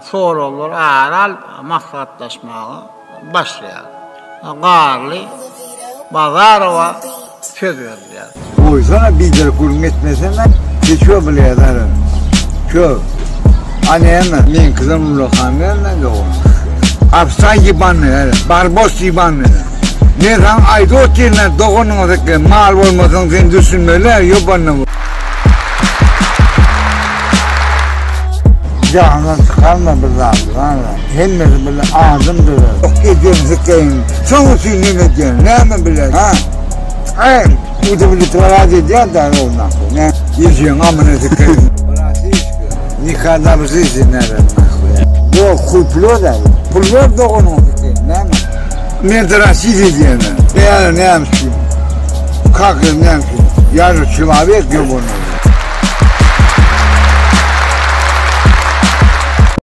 Soraglar ara alyp maslahatlaşmaga başlaýar. Garly Bazarowa söz berilýär. Goýsana biderek gürrüň etmesene Çö bilýär Çö A näme meňkiden ullakan näme dogan Absay ýybany barbos ýybany Men saňa aýdyp otyryn doganyňa sekge mal bolmasaň sen düşünmeli ýobany Jahandan çykarma bir zady bar. Hemmesi bile adamdyr. Ok edýän hekaýyň. Şoň üçin neme edýän? Näme bile? Ha? Ay, udovlitvorat edýän da ol nahwy. Ne? Ýejeň amyna hekaýyň. Bratişka, nikada w жизни naверное nahwy. Bu kuplo da. Pullar doganyň hekaýyň. Näme? Men de Россия edýän. Näme näme üçin? Как näme üçin? Я же человек, ебаный.